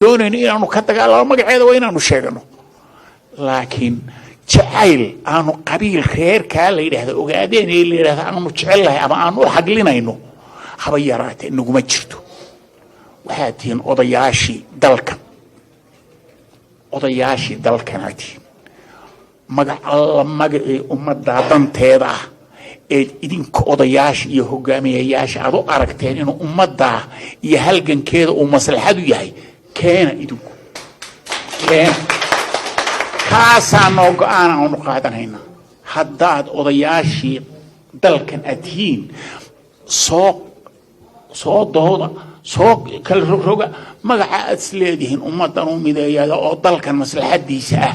Doonayno inaanu ka dagaalamo magaceeda, waa inaanu sheegano. Laakiin jacayl aanu qabiil reerkaa la yidhaahda Ogaadeen ee la yidhahda aanu jecellahay ama aanu u xaglinayno, haba yaraatee, naguma jirto. Waxaad tihiin odayaashii dalkan, odayaashii dalkanaa tihiin. Magac alla magacii ummaddaa danteeda ah eed idinka odayaasha iyo hogaamiyayaasha aad u aragteen inuu ummaddaa iyo halgankeeda uu maslaxadu yahay, keena. Idinku keena, kaasaa noo go'aan, aanu qaadanayna. Haddaad odayaashii dalkan aad tihiin, soo dooda, soo kala rogroga magaca aad is leedihiin ummaddan u mideeyada oo dalkan maslaxadiisa ah,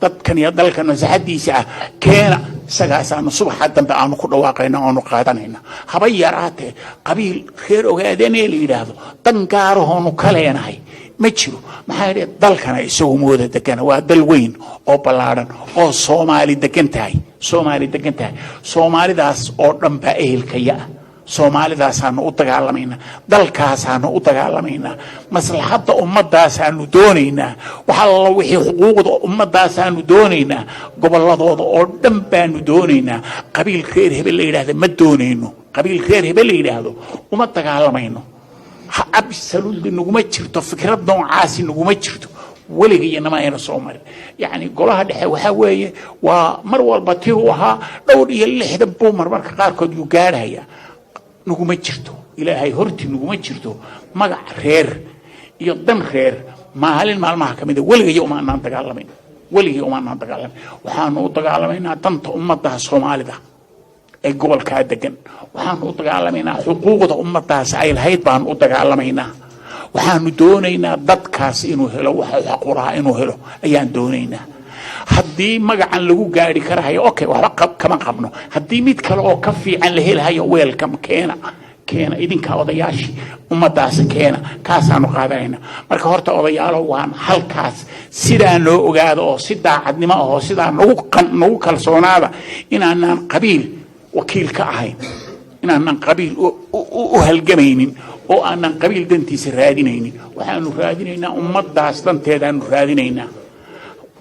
dadkan iyo dalkan maslaxadiisa ah, keena. Isagaasaanu subaxa dambe aanu ku dhawaaqayna, aanu qaadanayna. Haba yaraatee, qabiil reer Ogaadeenee la yidhaahdo dan gaarahoonu ka leenahay ma jiro. Maxaa yeele, dalkana isagu mooda degana, waa dal weyn oo ballaadhan oo Soomaali degan tahay, Soomaali degan tahay. Soomaalidaas oo dhan baa ehelkaya ah. Soomaalidaasaanu u dagaalamaynaa, dalkaasaanu u dagaalamaynaa, maslaxadda ummadaasaanu doonaynaa, wax alla wixii xuquuqda ummadaasaanu doonaynaa, gobolladooda oo dhan baanu doonaynaa. Qabiil reer hebel la yidhahda ma doonayno, qabiil reer hebel la yidhaahdo uma dagaalamayno. Absolutely naguma jirto, fikrad noocaasi naguma jirto, weligayanama ayna soo marin. Yacni golaha dhexe waxaa weeye waa mar walba tiruu ahaa dhowr iyo 60 buu marmarka qaarkood yuu gaadhaya. Naguma jirto, Ilaahay horti naguma jirto magac reer iyo dan reer. Maalin maalmaha ka mida weligaya uma anaan dagaalamayn, weligay uma anaan dagaalamayn. Waxaanu u dagaalamaynaa danta ummadda Soomaalida ee gobolkaa degan. Waxaanu u dagaalamaynaa xuquuqda ummadaas ay lahayd baanu u dagaalamaynaa. Waxaanu doonaynaa dadkaas inuu helo waxa xaq u lahaa inuu helo ayaan doonaynaa. Haddii magacan lagu gaari karahayo, okay, waxba kama qabno. Haddii mid kale oo ka fiican la helahayo, welcome, keena, keena. Idinka odayaashii ummadaasi keena, kaasaanu qaadanayna. Marka horta, odayaalo, waan halkaas sidaa noo ogaada oo si daacadnimo ahoo sidaa nagu kalsoonaada inaanaan qabiil wakiil ka ahayn, inaanan qabiil u halgamaynin oo aanan qabiil dantiisa raadinaynin. Waxaanu raadinaynaa ummaddaas danteedaanu raadinaynaa.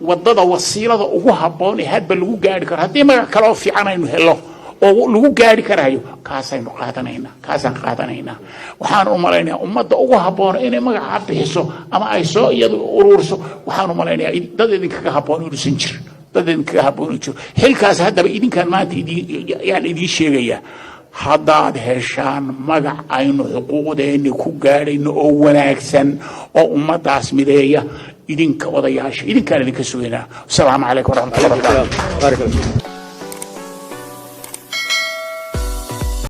Wadada wasiilada ugu habboon ee hadba lagu gaari karo, haddii magac kale oo fiican aynu helo oo lagu gaari karayo, kaasaynu qaadanaynaa, kaasaan qaadanaynaa. Waxaan u malaynayaa ummadda ugu habboon inay magaca bixiso ama ay soo iyadu ururso. Waxaan u malaynayaa dad idinkaga habboon inuusan jirin, dad idinkaga habboon inuu jiro xilkaas. Haddaba idinkaan maanta idin yaan idiin sheegayaa, haddaad heshaan magac aynu xuquuqdeenni ku gaadhayno oo wanaagsan oo ummaddaas mideeya, idinka odayaasha idinkaan idinka sugaynaa. Asalaamu calaykum waraxmatullahi wabarakatu. بارك الله.